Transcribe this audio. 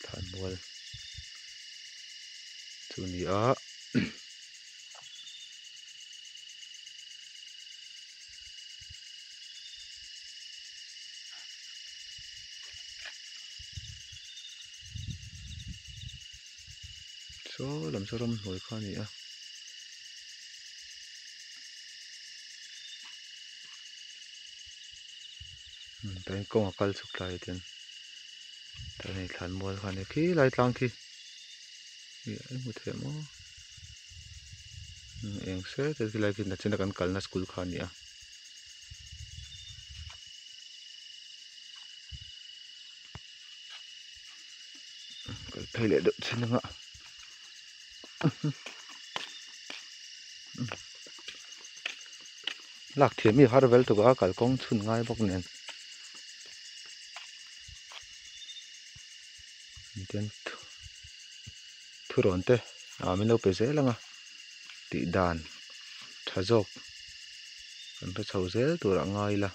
Thlanmual chu a ni a saw lam saw ramhnuai kha a ni a. Tah hian kawng a kal chhuk thlai ah hian tah hian thlanmual kha a ni khi lai tlang khi ih a hmu thei maw eng se te khi lai khi nachina kan kalna school kha a ni a. Kal phei leh deuh thin anga lak thiam hi har vel tuk a kalkawng chhun ngai bawk nen tian thurawn te ah min lo pe zel ang a tih dan tha zawk kan hre chho zel tur ah ngai ila.